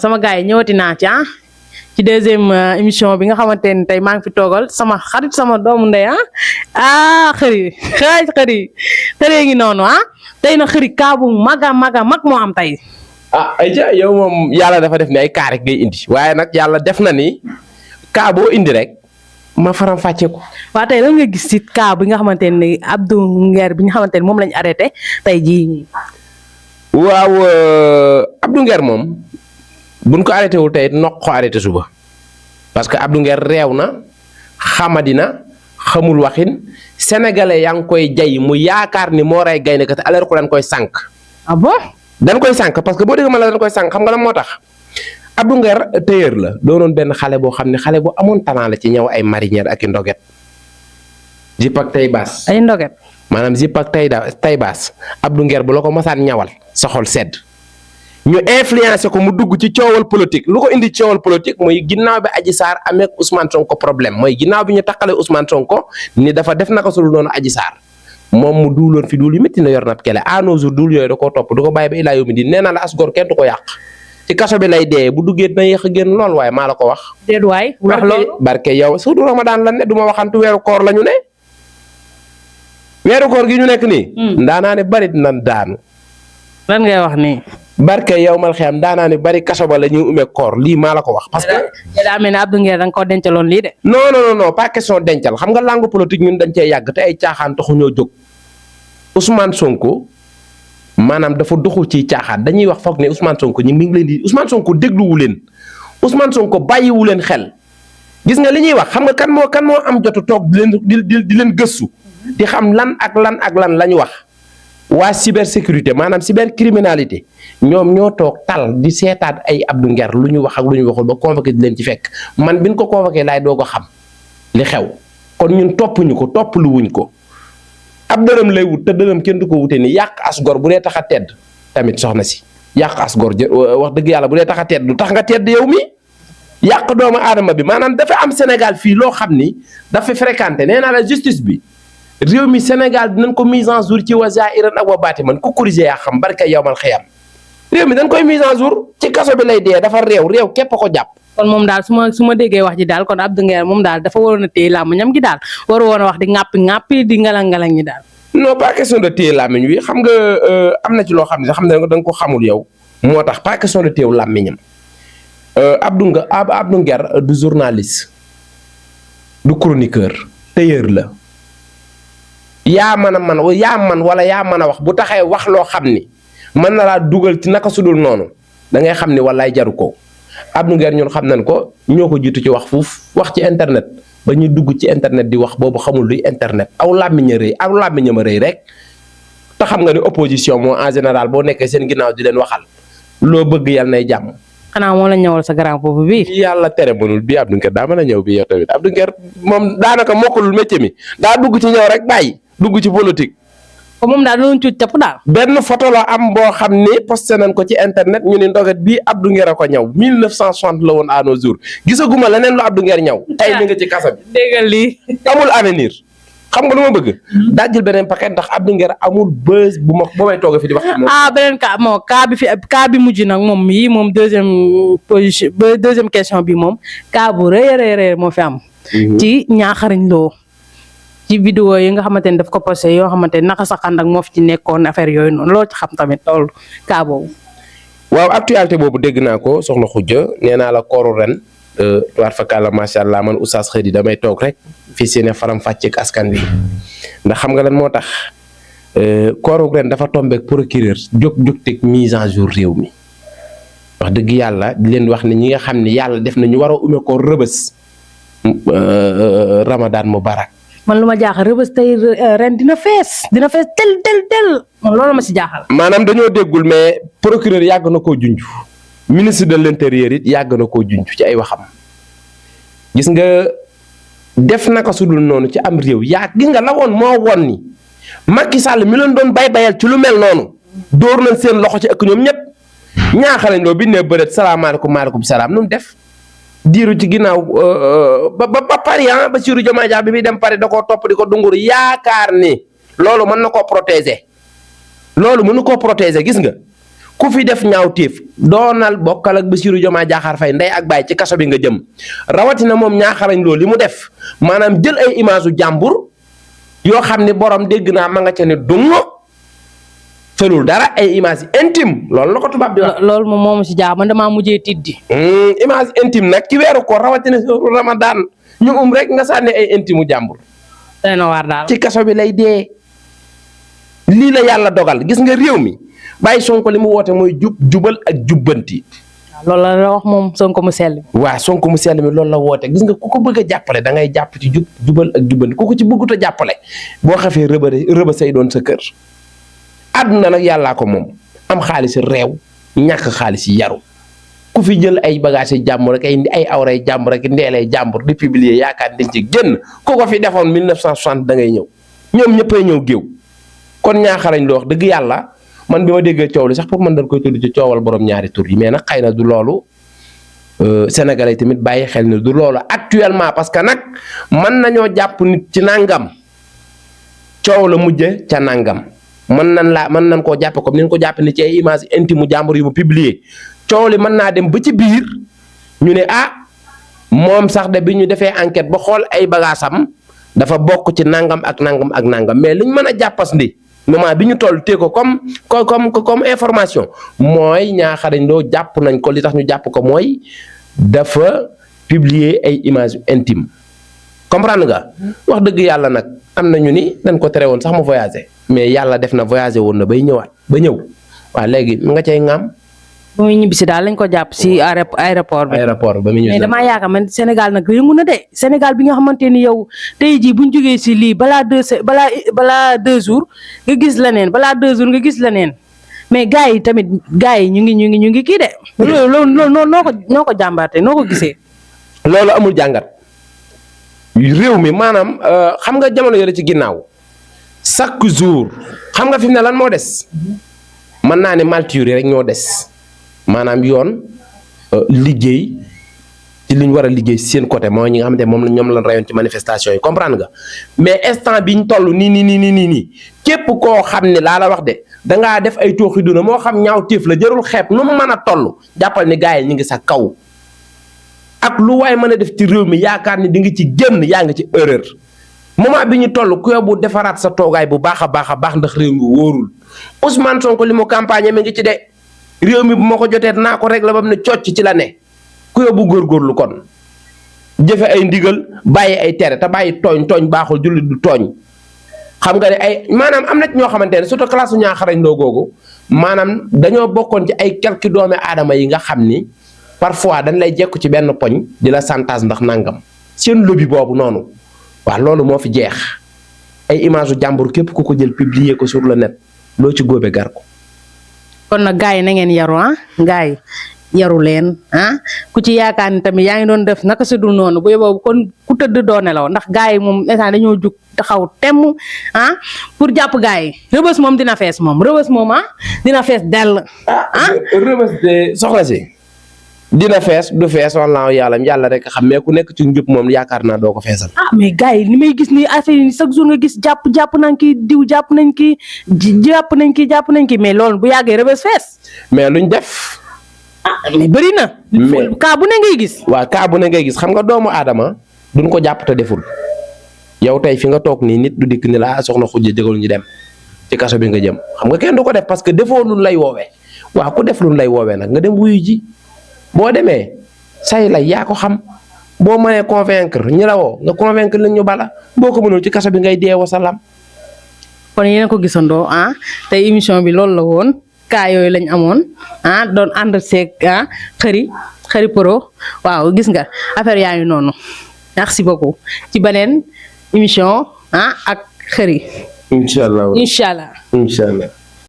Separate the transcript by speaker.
Speaker 1: sama gars yi ñëwati naa ci ci deuxième émission bi nga xamante ne tey maa ngi fi toogal sama xarit sama doomu ndey xëri ngi noonu tey na xëri kaa bu mag moo am tey.
Speaker 2: ayca yow moom yàlla dafa def ni ay kaa rek ngay indi waaye nag yàlla def na ni kaa boo indi rek ma faram fàcce ko.
Speaker 1: waaw tey lan nga gis ci kaa bi nga xamante ne Abdou Nguer bi nga xamante ne moom lañu arrêté tey jii.
Speaker 2: waaw Abdou Nguer moom buñ ko arrêté wul tey noq ko arrêté suba parce que Abdou Nguer réew na xamadina xamul waxin sénégalais yaa ngi koy jay mu yaakaar ni moo rey gaynde kat alors que dañ koy sànq.
Speaker 1: ah bon.
Speaker 2: dañ koy sànq parce que boo déggee ma la dañ koy sànq xam nga lan moo tax Abdou Nguer tailleur la doonoon benn xale boo xam ne xale bu amoon talent la ci ñëw ay marinière ak i ndoget jip ak tay baas.
Speaker 1: ay ndoget.
Speaker 2: maanaam jip ak tay baas Abdou Nguer bu la ko mosaan ñawal sa xol sedd ñu influencé ko mu dugg ci coowal politique lu ko indi coowal politique mooy ginnaaw bi Adji Sarr amee ak Ousmane Sonko problème mooy ginnaaw bi ñu taqalee Ousmane Sonko ni dafa def naka sul noonu Adji Sarr moom mu duuloon fi duul yu métti na yor nat kele à nos jours duul yooyu da koo topp du ko bàyyi ba ilaa yow mi di nee naa la as gor kenn du ko yàq ci kaso bi lay dee bu duggee dina yéex a génn lool waaye maa la ko wax.
Speaker 1: déet waay wax loolu
Speaker 2: barke yow su du Ramadan la ne du ma waxantu weeru koor la ñu ne weeru koor gi ñu nekk nii. ndaanaa ne bari nan daanu.
Speaker 1: lan ngay wax nii.
Speaker 2: barke yow mal xiyam daanaa ne bari kaso ba la ñuy umee koor lii maa la ko wax. parce que
Speaker 1: daa mel ne Abdou Nguer da nga koo dencaloon lii de.
Speaker 2: non pas question dencal xam nga langue politique ñun dañ cee yàgg te ay caaxaan taxu ñoo jóg Ousmane Sonko maanaam dafa doxul ci caaxaan dañuy wax foog ne Ousmane Sonko ñu ngi leen di Ousmane Sonko dégluwu leen Ousmane Sonko bàyyiwu leen xel gis nga li ñuy wax xam nga kan moo am jotu toog di leen gëstu di xam lan ak lan la ñu wax. waa cybersécurité maanaam cybercriminalité ñoom ñoo toog tal di seetaat ay Abdou Nguer lu ñu wax ak lu ñu waxul ba convoqué di leen ci fekk man bi ñu ko convoqué laay doo ko xam li xew kon ñun toppuñu ko topp lu wuñ ko ab dërëm lay wut te dërëm kenn du ko wute ni yàq as gor bu dee tax a tedd tamit soxna si yàq as gor wax dëgg yàlla bu dee tax a tedd du tax nga tedd yow mi yàq doomu aadama bi maanaam dafa am Sénégal fii loo xam ni dafa fréquenté nee naa la justice bi. réew mi Sénégal dinañ ko mise en jour ci wa zaahiran ak wa baatinan ku corrigé yaa xam barka yawmal xiyam réew mi dañ koy mise en jour ci kaso bi lay dee dafa réew képp ko jàpp.
Speaker 1: kon moom daal su ma déggee wax ji daal kon Abdou Nguer moom daal dafa waroon a téye làmmiñam gi daal waru woon a wax di ŋàppi di ngalang ñi daal.
Speaker 2: non pas question de téye làmmiñ wi xam nga am na ci loo xam ne xam ne da nga ko xamul yow moo tax pas question de téye làmmiñam Abdou Nguer du journaliste du chroniqueur tailleur la. yaa mën a wax bu taxee wax loo xam ni mën na laa dugal ci naka sudul noonu da ngay xam ni wallaay jaru ko Abdou Nguer ñun xam nañ ko ñoo ko jiitu ci wax fuuf wax ci internet ba ñuy dugg ci internet di wax boobu xamul luy internet aw làmmiñam a rëy rek te xam nga ni opposition moo en général boo nekkee seen ginnaaw di leen waxal loo bëgg yàlla nay jàmm.
Speaker 1: xanaa moo la ñëwal sa grand foofu bii.
Speaker 2: yàlla tere mënul bii Abdou Nguer daa mën a ñëw bii yow tamit Abdou Nguer moom daanaka mokkulul métier mi daa dugg ci ñëw rek bàyyi. dugg ci politique.
Speaker 1: ko moom daal doon cuuj capp daal.
Speaker 2: benn photo la am boo xam ni posté nañ ko ci internet ñu ni ndoget bii Abdou Nguer a ko ñaw 1960 la woon à nos jours gisaguma leneen lu Abdou Nguer ñaw. tey mi nga ci kasa bi.
Speaker 1: déggal lii.
Speaker 2: amul avenir xam nga lu ma bëgg. daa jël beneen paquet ndax Abdou Nguer amul bës bu may toog fi di wax.
Speaker 1: beneen cas bi mujj nag moom yii moom deuxième question bi moom cas bu rëy moo fi am. ci Ñaaxarañ Lo. ci vidéo yi nga xamante ne daf ko posté yoo xamante ne naka sa xandak moo fi ci nekkoon affaire yooyu noonu loo ci xam tamit loolu cas boobu.
Speaker 2: waaw actualité boobu dégg naa ko soxna Khoudia nee naa la kooru ren tuwaat fakàlla macha allah man oustaz Khady damay toog rek fii si ne faram fàcceeg askan wi ndax xam nga lan moo tax kooru ren dafa tombeek procureur jóg teg mise en jour réew mi wax dëgg yàlla di leen wax ne ñi nga xam ne yàlla def na ñu war a ume ko rëbës Ramadan Mubarak.
Speaker 1: man lu ma jaaxal Rebeuss tey ren dina fees tel man loolu ma si jaaxal.
Speaker 2: maanaam dañoo déggul mais procureur yàgg na koo junj ministre de l'intérieur it yàgg na koo junj ci ay waxam gis nga def naka su dul noonu ci am réew gis nga la woon moo woon ni Macky Sall mi leen doon bayal ci lu mel noonu dóor nañ seen loxo ci ëkk ñoom ñëpp Ñaaxarañ Lo bi ne bëreet salaamaaleykum maaleykum salaam nu mu def. diiru ci ginnaaw ba Paris Bassirou Diomaye Diakhar bi muy dem Paris da koo topp di ko dungur yaakaar ni loolu mën na koo protéger loolu mënu koo protéger gis nga ku fi def ñaawteef doonal bokkal ak Bassirou Diomaye Diakhar Faye ndey ak baay ci kaso bi nga jëm rawatina moom ñaaxarañ loolu li mu def maanaam jël ay image u jàmbur yoo xam ne borom dégg naa ma nga ca ne dungo felul dara ay image intime loolu la ko tubaab di wax.
Speaker 1: loolu moom moomu si jaa man damaa mujjee tiddi.
Speaker 2: image intime nag ci weeru ko rawatina Ramadan ñu rek nga sànni ay intime u jàmbur.
Speaker 1: dana waar daal
Speaker 2: ci kaso bi lay dee lii la yàlla dogal gis nga réew mi bàyyi Sonko li mu woote mooy jubal ak jubbanti.
Speaker 1: loolu la wax moom Sonko mu sell.
Speaker 2: waaw Sonko mu sell mi loolu la woote gis nga ku ko bëgg a jàppale da ngay jàpp ci jubal ak jubbanti ku ko ci bëggut a jàppale boo xafee rëba say doon sa kër. àdduna nag yàllaa ko moom am xaalis réew ñàkk xaalis yaru ku fi jël ay bagages yi jàmbur rek ay awray jàmbur rek ndeelay jàmbur di publier yaakaar dañ ci génn ku ko fi defoon 1960 da ngay ñëw ñoom ñëppay ñëw géew kon ñaaxarañ loo wax dëgg yàlla man bi ma déggee coow li sax pour man dañ koy tudd ci coowal borom ñaari tur yi mais nag xëy na du loolu sénégalais tamit bàyyi xel ne du loolu actuellement parce que nag mën nañoo jàpp nit ci nangam coow la mujje ca nangam. mën nañ koo jàppe comme ni ñu ko jàppe ni ci ay image intime mu jàmbur yu mu publier coow li mën naa dem ba ci biir ñu ne moom sax de bi ñu defee enquête ba xool ay bagaasam dafa bokk ci nangam ak nangam ak nangam mais liñ mën a jàppas ndi moment bi ñu toll tee ko comme information mooy ñaaxarañ loo jàpp nañ ko li tax ñu jàpp ko mooy dafa publier ay image intime comprendre nga wax dëgg yàlla nag am na ñu ni dañ ko tere woon sax mu voyager mais yàlla def na voyager woon na bay ñëwaat ba ñëw waaw léegi mu nga cay ŋaam.
Speaker 1: ba muy ñibbisi daal lañ ko jàpp si aéroport bi.
Speaker 2: ba muy ñëw
Speaker 1: mais damaa yaakaar man Sénégal nag yëngu na de Sénégal bi nga xamante ni yow tey jii buñ jógee si lii balaa 2 jours nga gis leneen balaa 2 jours nga gis leneen mais gars yi tamit gars yi ñu ngi kii de. loolu noo ko jàmbaatee noo ko gisee.
Speaker 2: loolu amul jàngat. réew mi maanaam xam nga jamono yële ci ginnaaw chaque jour xam nga fi mu ne lan moo des mën naa ne malture rek ñoo des maanaam yoon liggéey ci li ñu war a liggéey seen côté mooy ñi nga xamante moom ñoom lañ rayoon ci manifestation yi comprendre nga mais instant bi ñu toll nii képp koo xam ne laa la wax de dangaa def ay tooxi duna moo xam ñaaw téef la jarul xeeb nu mu mën a toll jàppal ni gars yi ñu ngi sa kaw. ak lu waay mën a def ci réew mi yaakaar ni di nga ci génn yaa ngi ci erreur moment bi ñu toll ku yóbbu defaraat sa toogaay bu baax a baax ndax réew mi wóorul Ousmane Sonko li mu campagne mi ngi ci de réew mi bu ma ko jotee naa ko rek la ba mu ne cocc ci la ne ku yóbbu góorgóorlu kon jëfe ay ndigal bàyyi ay tere te bàyyi tooñ baaxul jullit du tooñ xam nga ne ay maanaam am na ci ñoo xamante ne surtout classe ñaaxarañ loo googu maanaam dañoo bokkoon ci ay quelques doomi aadama yi nga xam ni parfois dañ lay jekku ci benn poñ di la chantage ndax nangam seen lobby boobu noonu waaw loolu moo fi jeex ay image u jàmbur képp ku ko jël publier ko sur le net loo ci góobe gar ko.
Speaker 1: kon nag gars yi na ngeen yaru gars yi yaru leen ku ci yaakaar ni tamit yaa ngi doon def naka si dul noonu bu yóbboo kon ku tëdd doo nelaw ndax gars yi moom instant dañoo jug taxaw temm pour jàpp gars yi rëbës moom dina fees moom rëbës moom dina fees dell.
Speaker 2: rëbës de soxna si. dina fees du fees wallaahu yàlla rek xam mais ku nekk ci njub moom yaakaar naa doo ko feesal.
Speaker 1: mais gars yi li may gis ni affaire yi chaque jour nga gis jàpp nañ ki diw jàpp nañ ki mais loolu bu yàggee rëbës fees.
Speaker 2: mais luñ def.
Speaker 1: mais bëri na.
Speaker 2: mais
Speaker 1: kaa bu ne ngay gis.
Speaker 2: waaw kaa bu ne ngay gis xam nga doomu aadama duñ ko jàpp te deful yow tey fi nga toog nii nit du dikk ni la soxna xujja jëgal ñu dem ci kaso bi nga jëm xam nga kenn du ko def parce que defoo luñ lay woowee waaw ku def luñ lay woowee nag nga dem wuyu ji. boo demee say lay yaa ko xam boo mënee convaincre ñi la woo nga convaincre lañ ñu bala boo ko mënul ci kaso bi ngay dee wasalaam.
Speaker 1: kon yéen a ko gisandoo tey émission bi loolu la woon kaa yooyu lañ amoon doon ànd seeg xëri pro waaw gis nga affaire yaa ngi noonu merci beaucoup ci beneen émission ak xëri.
Speaker 2: incha allah.